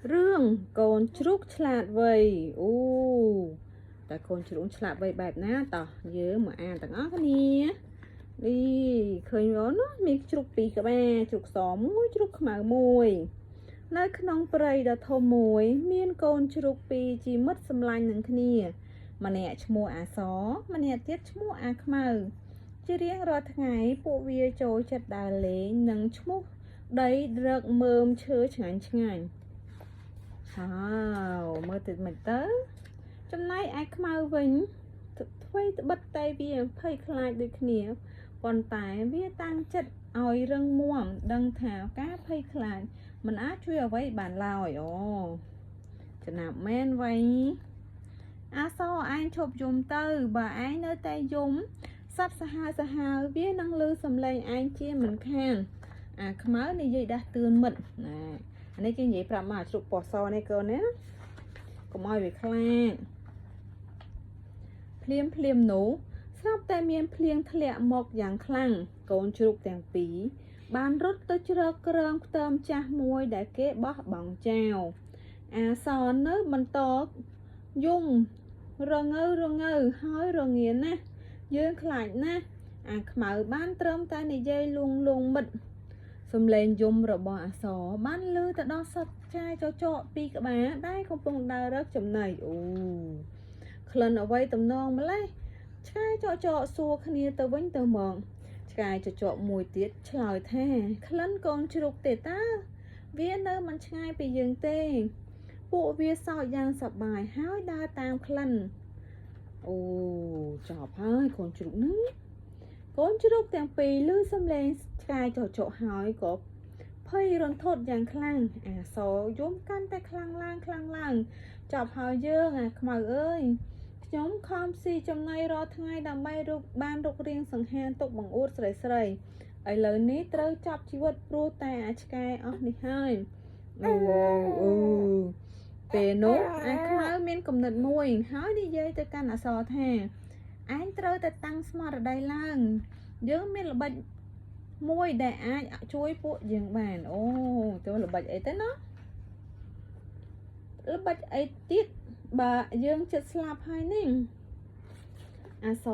រឿងកូនជ្រូកឆ្លាតវៃអូតើកូនជ្រូកឆ្លាតវៃបែបណាតោះយើងមកអានទាំងអស់គ្នានេះឃើញអូនណាមានជ្រូកពីរក្បាលជ្រូកសមួយជ្រូកខ្មៅមួយនៅក្នុងព្រៃដ៏ធំមួយ មានកូនជ្រូកពីរជាមិត្តសម្លាញ់នឹងគ្នា ម្នាក់ឈ្មោះអាសម្នាក់ទៀតឈ្មោះអាខ្មៅជារៀងរាល់ថ្ងៃពួកវាចូលចិត្តដើរលេងនិងឈ្មោះដីរកមើមឈើឆ្ងាញ់ឆ្ងាញ់ ហាវមើលទៅមិនទៅចំណែកឯខ្មៅវិញថ្វីត្បិតតែវាភ័យខ្លាចដូចគ្នាប៉ុន្តែវាតាំងចិត្តឲ្យរឹងមាំដឹងថាការភ័យខ្លាចមិនអាចជួយអ្វីបានឡើយអូចំណាប់មែនវៃអាសឯងឈប់យំទៅបើឯងនៅតែយំសត្វសាហាវសាហាវវានឹងលឺសំឡេងឯងជាមិនខានអាខ្មៅនិយាយដាស់តឿនមិត្តណាអានេះគេនិយាយប្រាប់មកអាជ្រូកពណ៌សនេះកូនណាកុំឲ្យវាខ្លាចភ្លាមភ្លាមនោះស្រាប់តែមានភ្លៀងធ្លាក់មកយ៉ាងខ្លាំងកូនជ្រូកទាំងពីរបានរត់ទៅជ្រកក្រោមខ្ទមចាស់មួយដែលគេបោះបង់ចោលអាសនៅបន្តយំរងើរងើហើយរងាណាស់យើងខ្លាចណាស់អាខ្មៅបានត្រឹមតែនិយាយលួងលួងមិត្តសំឡេងយំរបស់អាសបានលឺទៅដល់សត្វឆ្កែចចកពីរក្បាលដែលកំពុងដើររកចំណីអូក្លិនអ្វីទំនងម្លេះឆ្កែចចកសួរគ្នាទៅវិញទៅមកឆ្កែចចកមួយទៀតឆ្លើយថាក្លិនកូនជ្រូកទេតើវានៅមិនឆ្ងាយពីយើងទេ ពួកវាសោចយ៉ាងសប្បាយហើយដើរតាមក្លិនអូចប់ហើយកូនជ្រូកហ្នឹងកូនជ្រូកទាំងពីរឮសំឡេងឆ្កែចចកហើយក៏ភ័យរន្ធត់យ៉ាងខ្លាំងអាសយំកាន់តែខ្លាំងឡើងខ្លាំងឡើងចប់ហើយយើងអាខ្មៅអើយខ្ញុំខំស៊ីចំណីរាល់ថ្ងៃដើម្បីរូបបានរុករាងសង្ហាទុកបង្អួតស្រីស្រីឥឡូវនេះត្រូវចាប់ជីវិតព្រោះតែអាឆ្កែអស់នេះហើយអូអូពេលនោះអាខ្មៅមានគំនិតមួយហើយនិយាយទៅកាន់អសរថាឯងត្រូវតែតាំងស្មារតីឡើងយើងមានល្បិចមួយដែលអាចជួយពួកយើងបានអូទៅល្បិចអីទៅណាល្បិចអីទៀតបើយើងចិត្តស្លាប់ហើយនេះអាស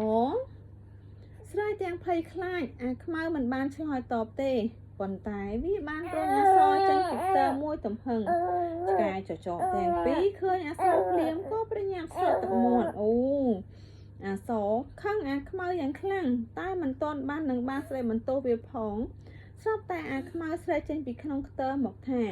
ស្រ័យទាំងភ័យខ្លាចអាខ្មៅមិនបានឆ្លើយតបទេប៉ុន្តែវាបានរុញអាសចេញពីខ្ទើមួយទំហឹងឆ្កែចចកទាំងពីរឃើញអាសភ្លាមក៏ប្រញាប់ស្រក់ទឹកមាត់អូអាសខឹងអាខ្មៅយ៉ាងខ្លាំងតែមិនទាន់បាននឹងបានស្ដីបន្ទោសវាផងស្រាប់តែអាខ្មៅស្រែកចេញពីក្នុងខ្ទើមកថា